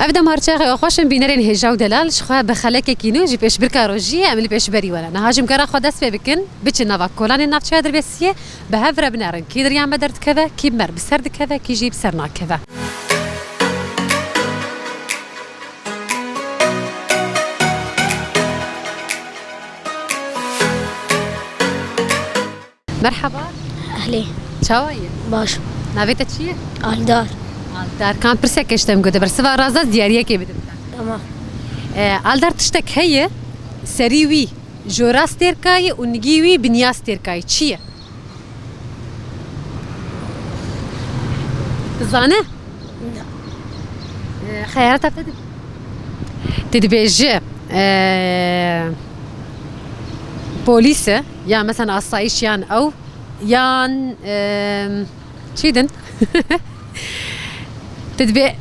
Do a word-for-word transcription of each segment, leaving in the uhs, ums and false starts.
Ev dem her çaxê we xweş in, bînerên hêja û delal, ji xwe bi xelekekî nû ji pêşbirka rojiyê em li pêşberî we ne. Niha ji gera xwe dest pê bikin, biçin nava kolanên navçeya Dirbêsiyê, bi hev re binerin kî di riya me derdikeve, kî bi me re bi ser dikeve, kî jî bi ser nakeve. Merhaba. Ehlê. Çawa yî? Baş. Navê te çi ye? Aldar. Aldar. Kan pirseke ji te min gote, bersiva rast diyariyekê bidim te. Tamam. E, Aldar, tiştek heye, serî wî jora stêrka ye û nigî wî bi niya stêrka ye. Çi ye? Dizane? Na. E, xeyarata te dibê. Te dibêje, e, polîs e, ya mesela asayîş yan ew, yan, e, çi din? Te dibê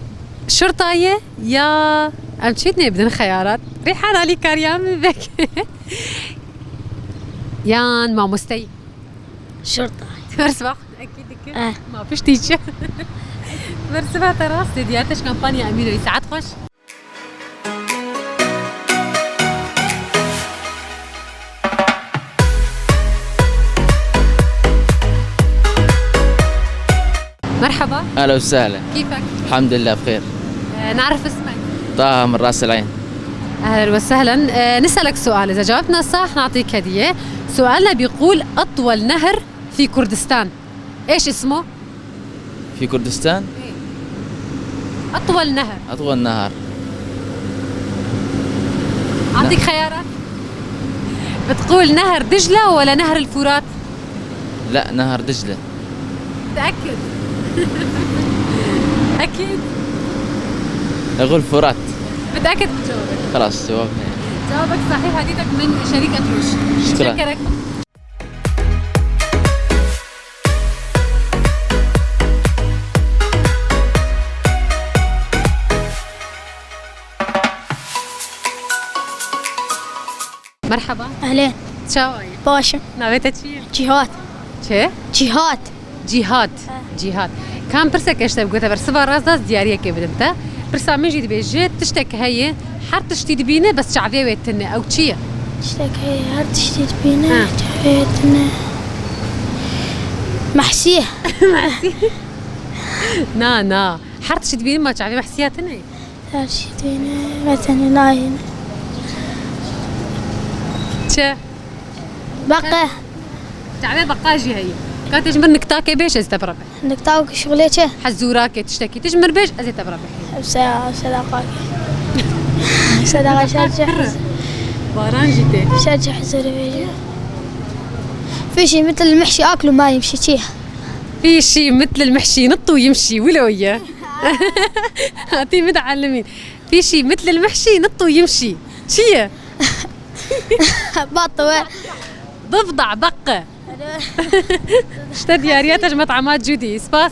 şurta ye ya em çi dinê bidin xeyarat? Rîhan Alîkar ya min vek. Yan mamosteyî. Şurta. Bersiva xwe ekîd dike. Eh. Ma piştî çi? Bersiva te rast e, diyar te ji kampanya Emîroyî. Saet xweş. مرحبا. أهلا وسهلا. كيفك؟ الحمد لله بخير. آه، نعرف اسمك؟ طه من راس العين. أهلا وسهلا. آه، نسألك سؤال، إذا جاوبتنا صح نعطيك هدية. سؤالنا بيقول: أطول نهر في كردستان، إيش اسمه؟ في كردستان؟ إيه. أطول نهر. أطول نهر. أعطيك خيارات؟ بتقول نهر دجلة ولا نهر الفرات؟ لا، نهر دجلة. متأكد؟ أكيد؟ أقول فرات. متأكد من جوابك؟ خلاص، جوابنا. جوابك صحيح، هديتك من شركة روش. شكرًا. شكرًا. Merhaba. Ehlên. Çawa yî? Baş im. Navê te çi ye? Cîhat. Çi? Cîhat. Cîhat. He. Cîhat. Kan pirseke ji te bigote, bersiva rast da, ez diyariyekê bidim te. Pirsa min jî dibêje, tiştek heye, her tiştî dibîne, bes çavê wê tune. Ew çi ye? Tiştek heye, her tiştî dibîne, he, çavê wê tune. Mehsî. Mehsî. Na, na. Her tiştî dibîne, ma çavê mehsiya tune? Her tiştî dibîne, vetenê nayîne. Çi? Beqe. Çavê beqa jî heye. Ka tu ji min niktakê bêj, ez te birabê. Niktak şixulê çi? Hezûrakê tiştekî. Tu ji min bêj, ez ê te birabê. Hevse, hevse deqakê. Hevse deqa şer çi? Baran jî tê. Şer çi hezûrê bêje? في شي مثل المحشي آكله ما يمشي çi? في شي مثل المحشي ينط ويمشي، wilo ye. Hatî mutaalimîn. في شي مثل المحشي ينط ويمشي. Çi ye? Batıve. ضفدع, beqe. Ji te diyariya te ji met'ama Cudî. Spas.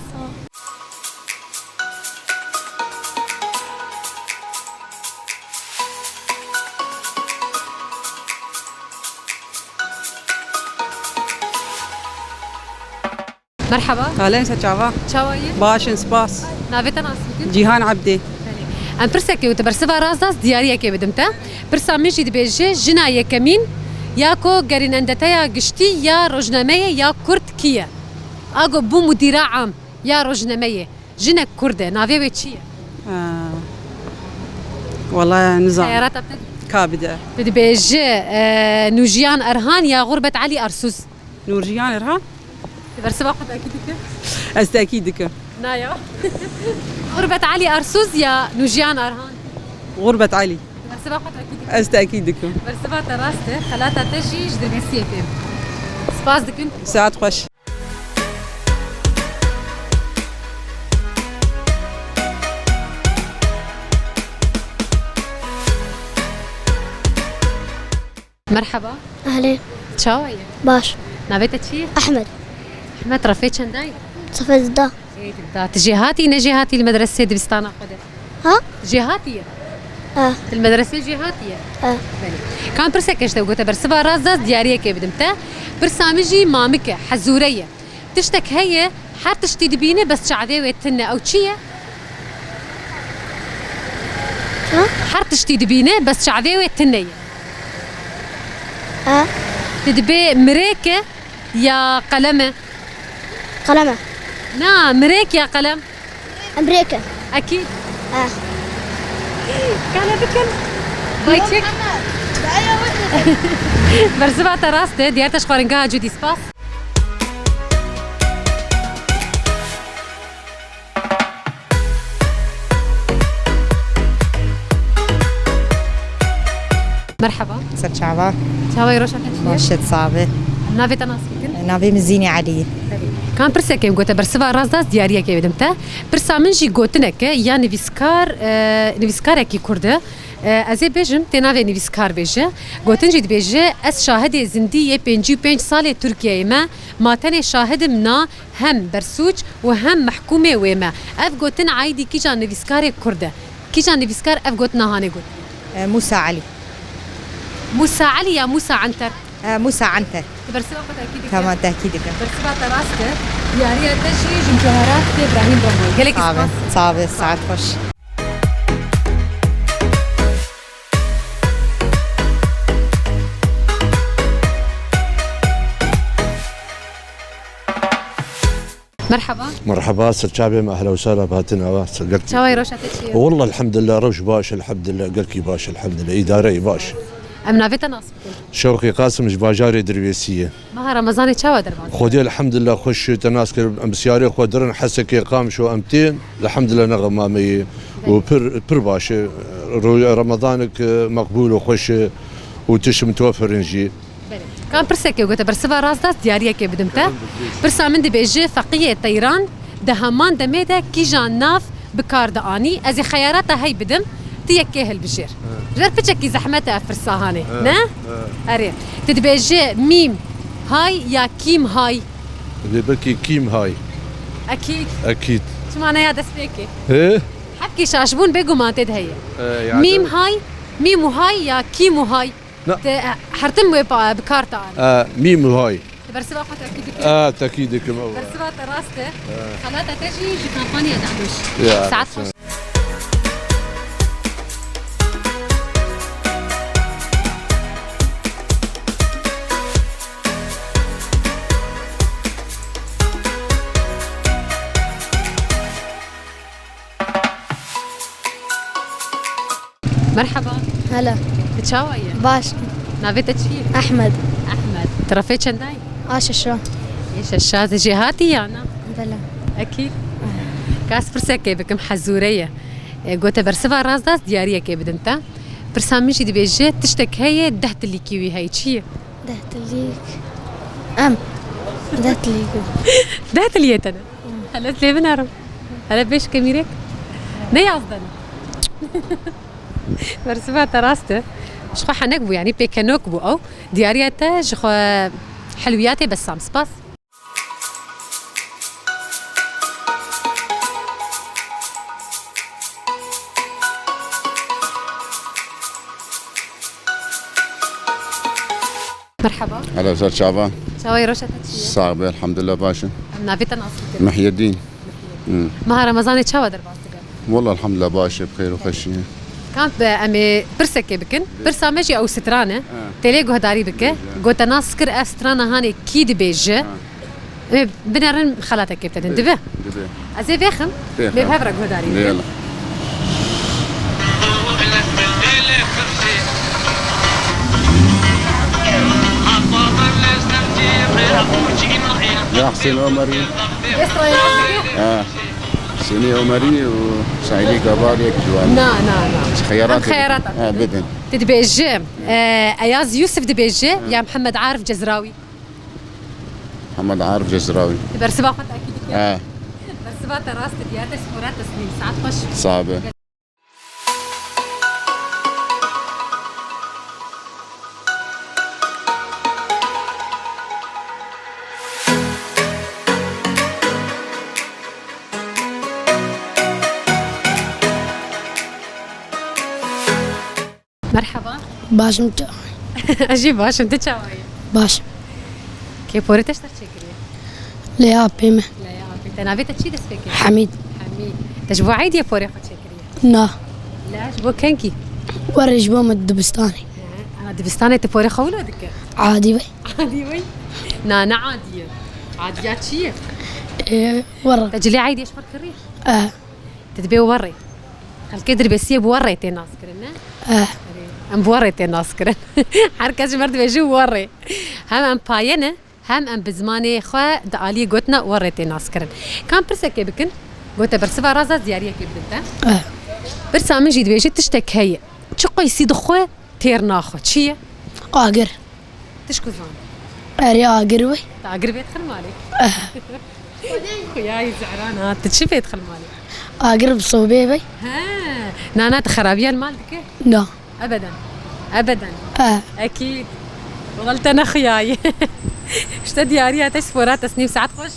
Merhaba. Ahlen, se çava? Çawa yî? Baş in, spas. Navê te nas bikin? Cîhan Ebdî. Belê. Em pirsekê û tu bersiva rast das diyariyekê bidim te. Pirsa min jî dibêje, jina yekemîn ya ku gerînendeteya giştî ya rojnameyê ya kurd kî ye? A ku bû mudîra am ya rojnameyê, jinek kurd e, navê wê çi ye? Aa, wala nizam. Xeyarata te? Ka bide. Tu dibêje, e, Nûjiyan Erhan ya Xurbet Elî Arsûz. Nûrjiyan Erhan? Tu bersiva xwe tekîd dike? Ez tekîd dikim. Na ya. Xurbet Elî Arsûz ya Nûjiyan Erhan? Xurbet Elî. Tu bersiva xwe tekîd dike? Ez tekîd dikim. Bersiva te rast e. Xelata te jî ji Dirbêsiyê tê. Spas dikim. Saet xweş. Merhaba. Ehlên. Çawa yî? Baş. Navê te çi ye? Ehmed. Ehmed, refê çendayî? Sifê duda. Ê, duda. Tu jêhatî, ne jêhatî li medresê dibistana xwe de? Ha? Jêhatî ye? Eh. Tu li medresê jêhatî ye? Eh. Belê. Kan pirseke ji te gote, bersiva rast da, ez diyariyekê bidim te. Pirsa min jî mamik e, hezûre ye. Tiştek heye, her tiştî dibîne, bes çavê wê tune. Ew çi ye? Ha? Her tiştî dibîne, bes çavê wê tune ye. Ha? Ti dibê mirêk e ya qelem e? Qelem e. Na, mirêk ya qelem? Mirêk e. Ekîd. Ha. Kale bikin. Vay çek. Bersiva te rast e. Diyar te ji xwaringeha Cudî, spas. Merhaba. Ser çava. Çawa yî, roşa te çi ye? Baş e, sax be. Navê te nas bikin? Navê min Zînê Elî ye. Kan pirsekê gote bersiva rast das diyariyekê bidim te. Pirsa min jî gotinek e ya nivîskar, e, nivîskarekî kurd e. E, ez ê bêjim, tê navê nivîskar bêje. Gotin jî dibêje, ez şahidê zindî yê pêncî û pênc salê Tirkiyeyê me. Ma tenê şahidim na hem bersûc û hem mehkûmê wê me. Ev gotin aîdî kîjan nivîskarê kurd e? Kîjan nivîskar ev gotina hanê gotiye? E, Musa Elî. Musa Elî ya Musa Enter? E, Musa Enter. Tu bersiva xwe tekî dikî? Tamam, tekî dikim. Bersiva te rast e. Diyariya te jî ji mucewherat tê Îbrahîm Romoyê. Gelekî spas. Sax be, saet xweş. Merhaba. Merhaba, ser çavê me, ehla û sehla, bi hatina we, ser gelkî. Çawa yî, roşa te çi ye? Wallah, elhamdulillah, rewş baş, elhamdulillah, gelkî baş, elhamdulillah, îdareyî baş. Em navê te nas bikin? Şewqî Qasim, ji bajarê Dirwêsiyê. Meha Remezanê çawa derbas? Xwedê elhamdulillah xweş, te nas kir, em bi siyarê xwe dirin, Hesekê, Qamişo em tên, elhamdulillah nexema me yê. Û pir, pir baş e. Ro-, Remazanek, e, meqbûl û xweş e û tişt mutwefirin jî. Belê. Kan pirsekê gote bersiva rast das diyariyekê bidim te. Pirsa min dibêje, feqiyê teyran di heman demê de kîjan nav bi kar dianî? Ez ê xeyarata hey bidim, ti yekê hilbijêr. Ji ber piçekî zehmet e ev pirsa hanê, ne? Erê. Tu dibêje mîm hay ya kîm hay? Dibê belkî kîm hay. Ekîd. Ekîd. Çima ne ya destpêkê? He? Hebkî şaşbûn bêguman tê de heye. E, ya mîm hay, mîm û hay ya kîm û hay? Na. Te, e, hertim wê pa, bi kar te anî. E, mîm û hay. Te bersiva xwe tekî dikî? E, tekî dikim, ew. Bersiva te rast e. E. Xelata te jî ji kampanya Dahmuş. Ya, saet xweş. Merhaba. Hela. Tu çawa yî? Baş. Navê te çi ye? Ehmed. Ehmed. Tu refê çenda yî? A şeşa. Ê şeşa, tu jêhatî ya na? Bela. Ekî. Kas pirsekê bikim, hezûre ye. E, gote bersiva rast das diyariyekê bidim te. Pirsa min jî dibêje, tiştek heye, deh tilîkî wî heye. Çi ye? Deh tilîk. Em. Deh tilîk. Deh tiliyê te ne? Hele lê binerim. Hele bêj kemîrek. Ne yazdin? Bersiva te rast e. Ji xwe henek bû, yanî pêkenok bû ew. Diyariya te ji xwe helwiyatê bessam. Spas. Merhaba. Hela ser çava. Çawa yî, roşa te çi ye? Sax be, elhamdulillah, baş im. Em navê te nas bikin? Mihyedîn. Mihyedîn. Hı. Meha Remezanê çawa derbas dibe? Walla elhamdulillah baş e, bi xêr û xweşî ye. Kan, e, em ê pirsekê bikin. Pirsa me jî ew stran e. Ha. Tê lê guhdarî bike. Bêje. Gote nas kir ev strana hanê kî dibêje. Ha. Em ê binerin xelatekê bidin. Dibe? Dibe. Ez ê vêxim. Vêxe. Lê bi hev re guhdarî bikin. Lê yala. Ya Husên Omerî. Ê strayê nas dike? Ha. Husênê Omerî û Saîdê Gabarê yek ciwan. Na, na, na. Ji xeyaratê. Em xeyarata bidin. Ha, bidin. Tu dibêjî, e, Eyaz Yûsif dibêje, ha, ya Mihemed Arif Cezrawî? Mihemed Arif Cezrawî. Tu bersiva xwe tekî dikî? Ha. Bersiva te rast e, diyar te spora teslîm. Saet xweş. Sax be. Merhaba. Baş im, ça- Ez jî baş im, tu çawa yî? Baş im. Kê porê te ji te çêkiriye? Lê apê me. Lê apê. Te navê te çi dest pê kiriye? Hemîd. Hemîd. Te ji bo eydê porê xwe çêkiriye? Na. La ji bo kenkî? Were ji bo me dibistanê. Ha, dibistanê tu porê xwe wilo dike? Adî be. Adî be. Na, ne adî ye. Adiya çi ye? Ê, were. Te cilê eydê ji xwe kirî? Eh. Tu dibê were. Xelkê Dirbêsiyê bi were tê naskirin, ne? Eh. Erê, em bi were tê naskirin. Her kes ji me re dibêje were. Hem em paye ne, hem em bi zimanê xwe di aliyê gotina were tê naskirin. Ka em pirsekê bikin, gote bersiva raza diyariyekê bidin te. Eh. Pirsa min jî dibêje tiştek heye. Çi qeysî dixwe, têr naxwe. Çi ye? Agir. Tişt ku zan. Erê agir wê. Te agir vê dixir malê? Eh. Xuyayî Zehran ha, tu çi vê dixir malê? Agir bi sobê be. He, nana tu xerabiya li mal dike? Na. Ebeden. Ebeden. Eh. Ekîd. Wal te nexuyayî. Ji te diyariya te spora tesnîm saet xweş.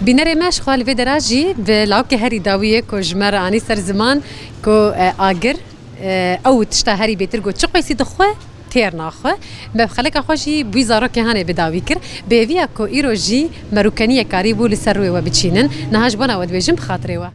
Bînerê me, ji xwe li vê dera jî bi lawkê herî dawiyê ku ji me re anî ser ziman ku, e, agir, e, ew tişta herî bêtir got, çi qeysî dixwe, têr naxwe. Me bi xeleka xwe jî bûyî zarokê hanê bi dawî kir. Bi hêviya ku îro jî me rûkeniyek karîbû li ser rûyê we biçînin. Niha ji bona we dibêjin bi xatirê we.